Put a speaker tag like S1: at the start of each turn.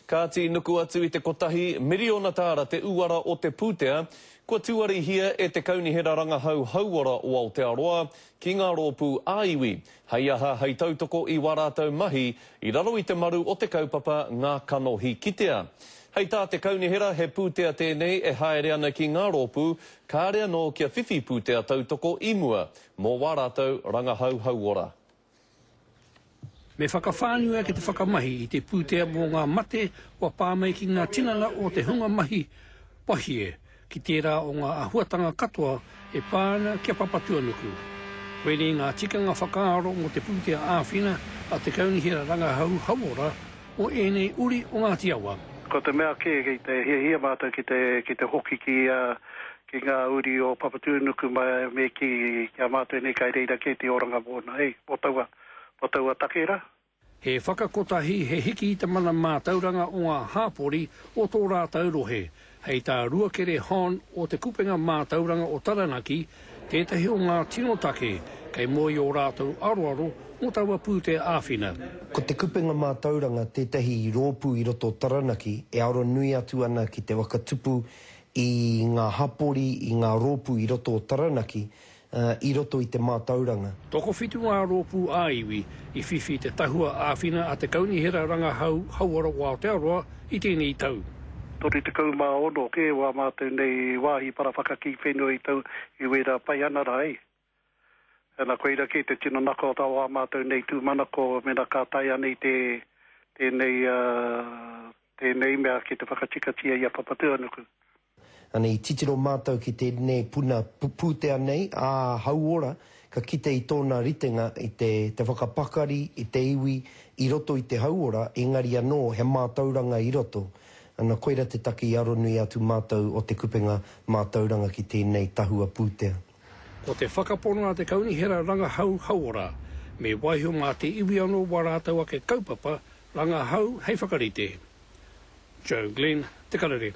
S1: Kāti nuku atu i te kotahi miriona tāra te uara o te pūtea kua tuarihia e te Kaunihera Rangahau Hauora o Aotearoa ki ngā rōpū ā-iwi, hei aha hei tautoko i wā rātou mahi i raro i te maru o te kaupapa Ngā Kanohi Kitea. Hei tā te Kaunihera he pūtea tēnei e haere ana ki ngā rōpū kāre anō kia whiwhi pūtea tautoko i mua mō wā rātou rangahau hauora.
S2: Me whakawhānui ake te whakamahi i te pūtea mō ngā mate kua pā mai ki ngā tinana o te hunga mahi wahie ki tērā o ngā āhuatanga katoa e pā ana ki a Papatuanuku. Koinei ngā tikanga whakaaro mō te pūtea āwhina a te Kaunihera Rangahau Hauora mō ēnei uri o Ngāti Awa.
S3: Ko te mea kē kei te hiahia mātou ki te ki te hoki ki ki ngā uri o Papatūānuku me kī ki a mātou nei kai reira kē te oranga mōna, ei, mō taua, mō taua take rā.
S2: He whakakotahi, he hiki i te mana mātauranga o ngā hāpori o tō rātou rohe, hei tā Ruakere Hon o Te Kupenga Mātauranga o Taranaki, tētahi o ngā tino take kei mua i ō rātou aroaro mō taua pūtea āwhina.
S4: Ko Te Kupenga Mātauranga tētahi rōpū i roto o Taranaki e aro nui atu ana ki te whakatupu i ngā hapori, i ngā rōpū i roto o Taranaki, i roto i te mātauranga.
S2: Tokowhitu ngā rōpū ā-iwi i whiwhi i te tahua āwhina a te Kaunihera Rangahau Hauora o Aotearoa i tēnei tau.
S3: 36 kē wā mātou nei wāhi para whakakī whenua i tau i wērā paihana rā, ei. Ana koira kē te tino naka o tā wā mātou nei tūmanako mena ka taea nei te tēnei tēnei mea ki te whakatikatia i a Papatūānuku.
S4: Ana i titiro mātou ki tēnei puna pūtea nei, ā, hauora, ka kite i tōna ritenga i te te whakapakari i te iwi i roto i te hauora, engari anō he mātauranga i roto. Ana koira te take i aronui atu mātou o Te Kupenga Mātauranga ki tēnei tahua pūtea.
S2: Ko te whakapono a te Kaunihera Rangahau Hauora, me waiho mā te iwi anō wā rātou ake kaupapa rangahau hei whakarite. Joe Glenn, Te Karere.